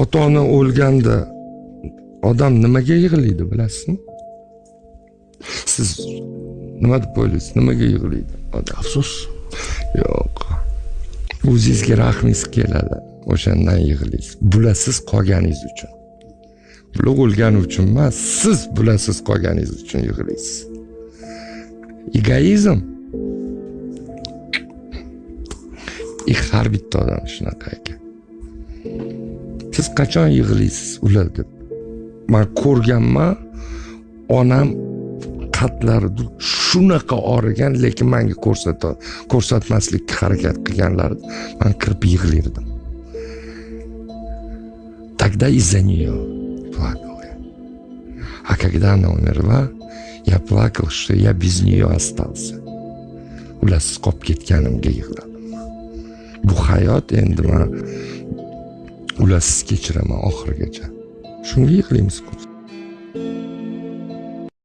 Ota-ona o'lganda odam nimaga yig'laydi bilasizmi? Siz nima deb o'ylaysiz? Nimaga yig'laydi odam? Afsus. Yo'q. O'zingizga rahmingiz keladi. O'shandan yig'laysiz. Bulasiz qolganingiz uchun. Bular o'lgani uchun emas, siz bulasiz qolganingiz uchun yig'laysiz. Egoizm. Har bitta odam shunaqa ekan. Siz qachon yig'laysiz ular deb? Men ko'rganman, onam qatlari shunaqa og'rigan, lekin menga ko'rsatmaslikka harakat qilganlarida men kirib yig'lardim. Тогда из-за нее плакал я. А когда она умерла, я плакал, что я без нее остался. Ularsiz qolib ketganimga yig'ladim. Bu hayot endi men ularsiz kechiraman oxirigacha. Shunga yig'laymiz-ku.